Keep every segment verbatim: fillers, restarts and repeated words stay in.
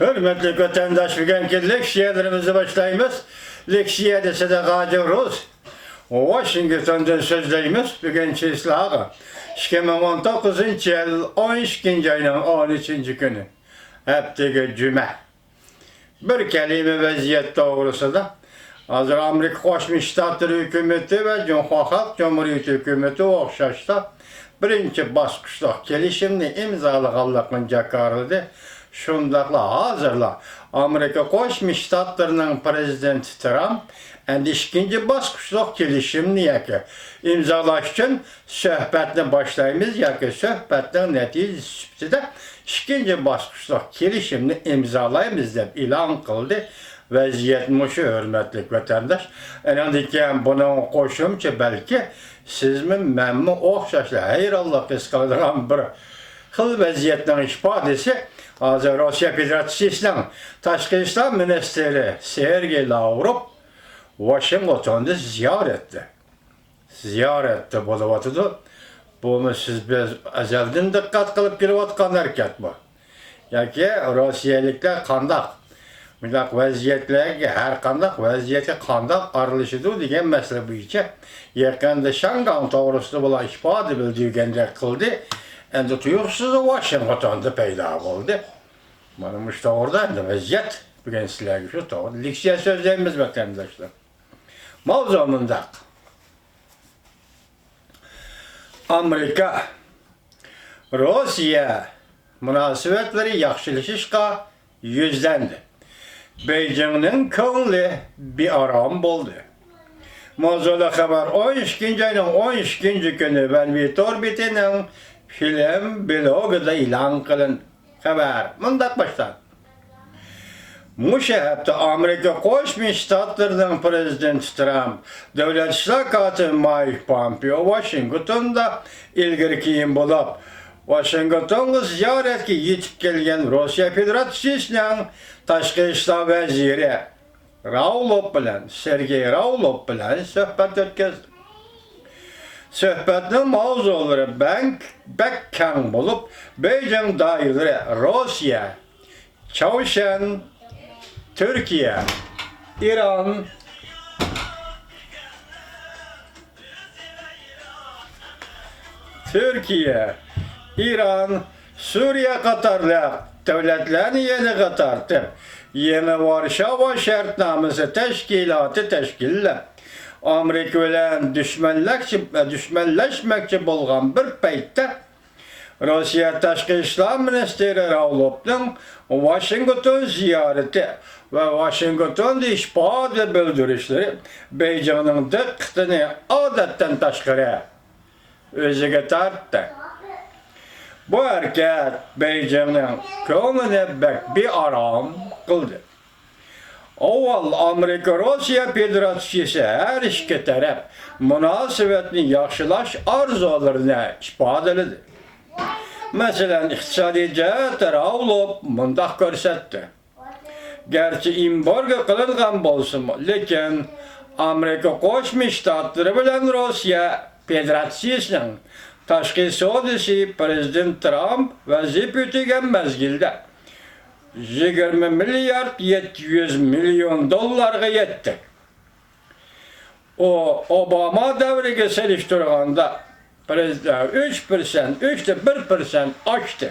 ھۆرمەتلىك ۋەتەنداش، بۈگۈنكى لېكسىيەلىرىمىزنى باشلايمىز. لېكسىيەدە سەدىقاجى رۇس، ۋاشىنگتوندىن سۆزلەيمىز. بۈگۈن چىسلاغا ئىككى مىڭ ئون توققۇزىنچى يىل ئون ئىككىنچى ئاينىڭ ئون ئۈچىنچى كۈنى، ھەپتىگە جۈمە. بىر كەلىمە ۋەزىيەت توغرىسىدا. ھازىر ئامېرىكا قوشما شتاتلىرى ھۆكۈمىتى ۋە جۇڭخۇا خەلق جۇمھۇرىيىتى ھۆكۈمىتى ئوخشاشلا بىرىنچى باسقۇچلۇق كېلىشىمنى ئىمزالىغانلىقىنى جاكارلىدى. شۇنداقلا ھازىرلا ئامېرىكا قوشما شتاتلىرىنىڭ پىرېزىدېنتى ترامپ ئەمدى ئىككىنچى باسقۇچلۇق كېلىشىمنى ياكى ئىمزالاش ئۈچۈن سۆھبەتنى باشلايمىز ياكى سۆھبەتنىڭ نەتىجىسى سۈپىتىدە ئىككىنچى باسقۇچلۇق كېلىشىمنى ئىمزالايمىز، دەپ ئېلان قىلدى. ۋەزىيەت مۇشۇ، ھۆرمەتلىك ۋەتەنداش. ئېنىڭدىن كېيىن بۇنىڭغا قوشۇمچە، بەلكى سىزمۇ، مەنمۇ ئوخشاشلا ھەيرانلىق ھېس قىلىدىغان بىر خىل ۋەزىيەتنىڭ ئىپادىسى، ھازىر روسىيە فېدېراتسىيىسىنىڭ تاشقى ئىشلار مىنىستىرى سېرگېي لاۋروف ۋاشىنگتوندا زىيارەتتە. زىيارەتتە بولۇۋاتىدۇ. بۇمۇ سىز، بىز ئەزەلدىن دىققەت قىلىپ كېلىۋاتقان ھەرىكەت بۇ. ياكى روسىيەلىكلەر قانداق، مۇنداق ۋەزىيەتلەرگە، ھەر قانداق ۋەزىيەتكە قانداق ئارىلىشىدۇ دېگەن مەسىلە بويىچە يېقىندا شياڭگاڭ توغرىسىدا بۇلار ئىپادە بىلدۈرگەندەك قىلدى. ئەمدى تۇيۇقسىز ۋاشىنگتوندا پەيدا بولدى. مانا مۇشۇ توغرىدا ئەمدى ۋەزىيەت. بۈگۈن سىلەرگە شۇ توغرىدا لېكسىيە سۆزلەيمىز، ۋەتەنداشلار. ماۋزۇ مۇنداق. ئامېرىكا، روسىيە مۇناسىۋەتلىرى ياخشىلىشىشقا يۈزلەندى. بېيجىڭنىڭ كۆڭلى بىئارام بولدى. ماۋزۇلۇق خەۋەر ئون ئىككىنچى ئاينىڭ ئون ئىككىنچى كۈنى ۋەنۋى تور بېتىنىڭ فىلىم بىلوگىدا ئېلان قىلىندى. خەۋەر مۇنداق باشلاندى. مۇشۇ ھەپتە ئامېرىكا قوشما شتاتلىرىنىڭ پىرېزىدېنتى ترامپ، دۆلەت ئىشلار كاتىپى مايك پومپېئو ۋاشىنگتوندا ئىلگىرى كېيىن بولۇپ، ۋاشىنگتونغا زىيارەتكە يېتىپ كەلگەن روسىيە فېدېراتسىيىسىنىڭ تاشقى ئىشلار ۋەزىرى راۋلوف بىلەن، سېرگېي راۋلوف بىلەن سۆھبەت ئۆتكۈزدى. سۆھبەتنىڭ ماۋزۇلىرى بەك، بەك كەڭ بولۇپ، بېيجىڭ دائىرىلىرى روسىيە، چاۋشيەن، تۈركىيە، ئىران، تۈركىيە، ئىران، سۈرىيە قاتارلىق دۆلەتلەرنى يېنىغا تارتىپ، يېڭى ۋارشاۋا شەرتنامىسى تەشكىلاتى تەشكىللەپ، ئامېرىكا بىلەن دۈشمەنلەكچى-، دۈشمەنلەشمەكچى بولغان بىر پەيتتە، روسىيە تاشقى ئىشلار مىنىستىرى راۋلوفنىڭ ۋاشىنگتون زىيارىتى ۋە ۋاشىنگتوندا ئىپادە بىلدۈرۈشلىرى بېيجىڭنىڭ دىققىتىنى ئادەتتىن تاشقىرى ئۆزىگە تارتتى. بۇ ھەرىكەت بېيجىڭنىڭ كۆڭلىنى بەك بىئارام قىلدى. ئاۋۋال ئامېرىكا روسىيە فېدېراتسىيىسى ھەر ئىككى تەرەپ مۇناسىۋەتنى ياخشىلاش ئارزۇلىرىنى ئىپادىلىدى. مەسىلەن، ئىقتىسادىي جەھەتتە راۋلوف مۇنداق كۆرسەتتى. گەرچە ئېمبارگو قىلىنغان بولسىمۇ، لېكىن ئامېرىكا قوشما شتاتلىرى بىلەن روسىيە فېدېراتسىيىسىنىڭ تاشقى سودىسى پىرېزىدېنت ترامپ ۋەزىپە ئۆتىگەن مەزگىلدە يىگىرمە مىليارد يەتتە يۈز مىليون دوللارغا يەتتى. ئۇ ئوباما دەۋرىگە سېلىشتۇرغاندا پىرېز-، ئۈچ پىرسەنت، ئۈچتە بىر پىرسەنت ئاشتى.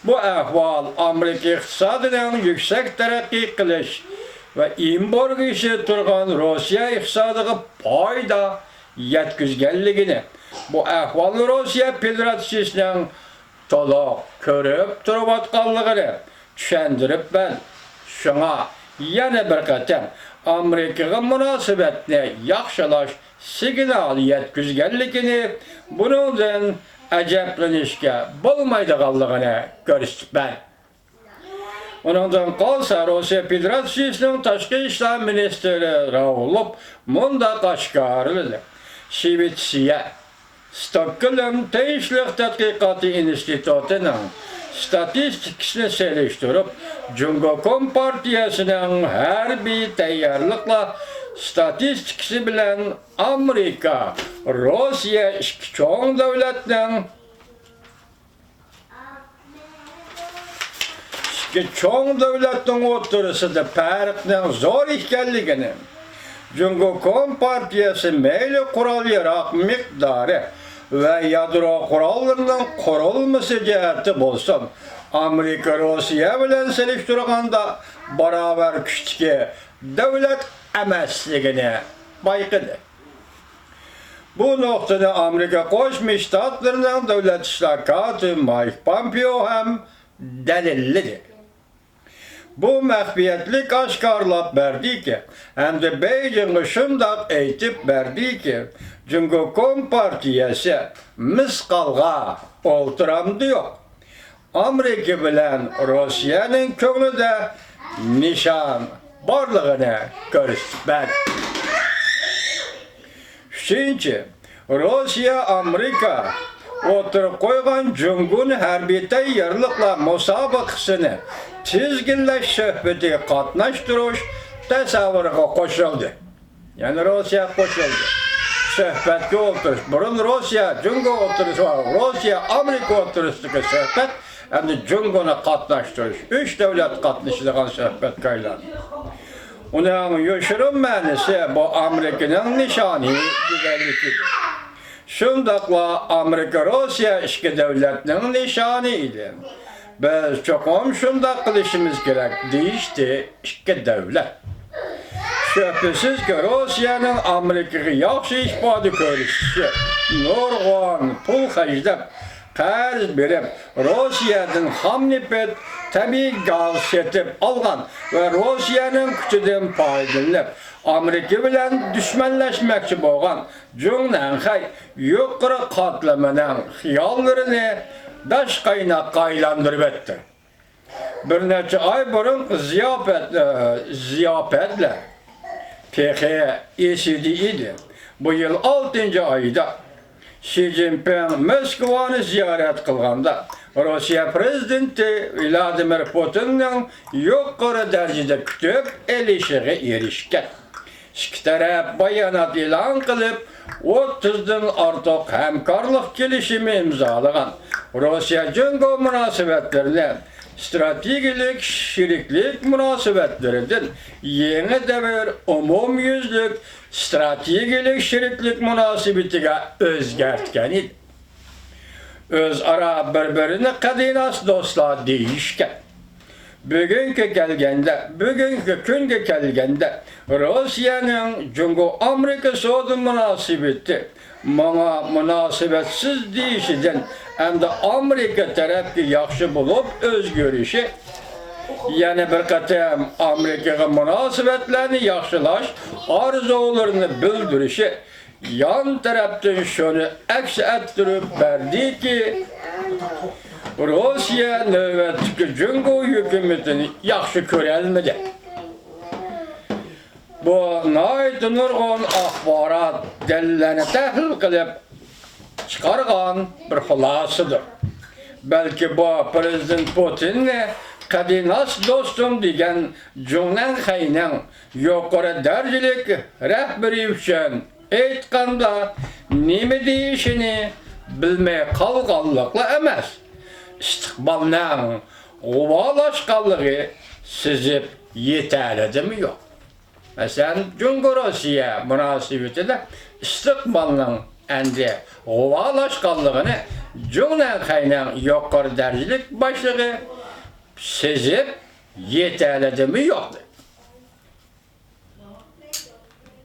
بۇ ئەھۋال ئامېرىكا ئىقتىسادىنىڭ يۈكسەك تەرەققىي قىلىش ۋە ئېمبارگو ئېشىپ تۇرغان روسىيە ئىقتىسادىغا پايدا يەتكۈزگەنلىكىنى، بۇ ئەھۋالنى روسىيە فېدېراتسىيىسىنىڭ تولۇق كۆرۈپ تۇرۇۋاتقانلىقىنى چۈشەندۈرۈپ بەردى. شۇڭا يەنە بىر قېتىم ئامېرىكىغا مۇناسىۋەتنى ياخشىلاش سىگنالى يەتكۈزگەنلىكىنى، بۇنىڭدىن ئەجەبلىنىشكە بولمايدىغانلىقىنى كۆرسىتىپ بەردى. ئۇنىڭدىن قالسا، روسىيە فېدېراتسىيىسىنىڭ تاشقى ئىشلار مىنىستىرى راۋلوف مۇنداق ئاشكارىلىدى: شىۋېتسىيە، ستوكگولم تىنچلىق تەتقىقاتى ئىنستىتۇتىنىڭ ستاتىستىكىسىنى سېلىشتۇرۇپ، جۇڭگو كومپارتىيەسىنىڭ ھەربىي تەييارلىقلار ستاتىستىكىسى بىلەن ئامېرىكا، روسىيە ئىككى چوڭ دۆلەتنىڭ ئىككى چوڭ دۆلەتنىڭ ئوتتۇرىسىدا پەرقنىڭ زور ئىكەنلىكىنى، جۇڭگو كومپارتىيەسى مەيلى قورال-ياراغ مىقدارى ۋە يادرو قوراللىرىنىڭ قۇرۇلمىسى جەھەتتە بولسۇن، ئامېرىكا روسىيە بىلەن سېلىشتۇرغاندا باراۋەر كۈچتىكى دۆلەت ئەمەسلىكىنى بايقىدى. بۇ نۇقتىنى ئامېرىكا قوشما شتاتلىرىنىڭ دۆلەت ئىشلار كاتىپى مايك پومپېئو ھەم دەلىللىدى. بۇ مەخپىيەتلىك ئاشكارىلاپ بەردىكى، ھەمدە بېيجىڭغا شۇنداق ئېيتىپ بەردىكى، جۇڭگو كومپارتىيەسى مىسقالغا ئولتۇرامدۇ يوق، ئامېرىكا بىلەن روسىيەنىڭ كۆڭلىدە نىشان بارلىقىنى كۆرسىتىپ بەردى. ئۈچىنچى، روسىيە ئامېرىكا ئوتتۇرىغا قويغان جۇڭگونىڭ ھەربىي تەييارلىقلار مۇسابىقىسىنى تىزگىنلەش سۆھبىتىگە قاتناشتۇرۇش تەسەۋۋۇرىغا قوشۇلدى. يەنى روسىيە قوشۇلدى. سۆھبەتكە ئولتۇرۇش. بۇرۇن روسىيە، جۇڭگو ئوتتۇرىسى، روسىيە، ئامېرىكا ئوتتۇرىسىدىكى سۆھبەت ئەمدى جۇڭگونى قاتناشتۇرۇش، ئۈچ دۆلەت قاتنىشىدىغان سۆھبەتكە ئايلاندى. ئۇنىڭ يوشۇرۇن مەنىسى بۇ ئامېرىكىنىڭ نىشانى دېگەنلىكىدۇر. شۇنداقلا ئامېرىكا روسىيە ئىككى دۆلەتنىڭ نىشانى ئىدى. بىز چوقۇم شۇنداق قىلىشىمىز كېرەك، دېيىشتى ئىككى دۆلەت. شۈبھىسىزكى، روسىيەنىڭ ئامېرىكىغا ياخشى ئىپادە كۆرسىتىشى، نۇرغۇن پۇل خەجلەپ، قەرز بېرىپ، روسىيەدىن خام نېفىت، تەبىئىي گاز سېتىپ ئالغان ۋە روسىيەنىڭ كۈچىدىن پايدىلىنىپ، ئامېرىكا بىلەن دۈشمەنلەشمەكچى بولغان جۇڭ نەنخەي يۇقىرى قاتلىمىنىڭ خىياللىرىنى داش قايناققا ئايلاندۇرۇۋەتتى. بىر نەچچە ئاي بۇرۇنقى زىياپەت، ئە، زىياپەتلەر تېخى ئېسىدە ئىدى. بۇ يىل ئالتىنچى ئايدا شى جىنپىڭ موسكۋانى زىيارەت قىلغاندا، روسىيە پىرېزىدېنتى ۋلادىمىر پۇتىننىڭ يۇقىرى دەرىجىدە كۈتۈپ ئېلىشىغا ئېرىشكەن. ئىككى تەرەپ بايانات ئېلان قىلىپ، ئوتتۇزدىن ئارتۇق ھەمكارلىق كېلىشىمى ئىمزالىغان. روسىيە جۇڭگو مۇناسىۋەتلىرىنى ئىستراتېگىيەلىك شېرىكلىك مۇناسىۋەتلىرىدىن يېڭى دەۋر ئومۇميۈزلۈك ئىستراتېگىيەلىك شېرىكلىك مۇناسىۋىتىگە ئۆزگەرتكەن ئىدى. ئۆزئارا بىر-بىرىنى قەدىناس دوستلار دېيىشكەن. بۈگۈنگە كەلگەندە، بۈگۈنكى كۈنگە كەلگەندە، روسىيەنىڭ جۇڭگو-ئامېرىكا سودا مۇناسىۋىتى ماڭا مۇناسىۋەتسىز دېيىشىدىن ئەمدى ئامېرىكا تەرەپكە ياخشى بولۇپ ئۆزگىرىشى، يەنە بىر قېتىم ئامېرىكىغا مۇناسىۋەتلەرنى ياخشىلاش ئارزۇلىرىنى بىلدۈرۈشى، يان تەرەپتىن شۇنى ئەكس ئەتتۈرۈپ بەردىكى، روسىيە نۆۋەتتىكى جۇڭگو ھۆكۈمىتىنى ياخشى كۆرەلمىدى. بۇ ناھايىتى نۇرغۇن ئاخبارات دەلىللەرنى تەھلىل قىلىپ چىقارغان بىر خۇلاسىدۇر. بەلكى بۇ پىرېزىدېنت پۇتىننى قەدىناس دوستۇم دېگەن جۇڭ نەنخەينىڭ يۇقىرى دەرىجىلىك رەھبىرى ئۈچۈن ئېيتقاندا، نېمە دېيىشىنى بىلمەي قالغانلىقلا ئەمەس، ئىستىقبالنىڭ غۇۋالاشقانلىقى سېزىپ يېتەلىدىمۇ يوق؟ مەسىلەن، جۇڭگو-روسىيە مۇناسىۋىتىدە ئىستىقبالنىڭ ئەمدى غۇۋالاشقانلىقىنى جۇڭ نەنخەينىڭ يۇقىرى دەرىجىلىك باشلىقى سېزىپ يېتەلىدىمۇ يوق؟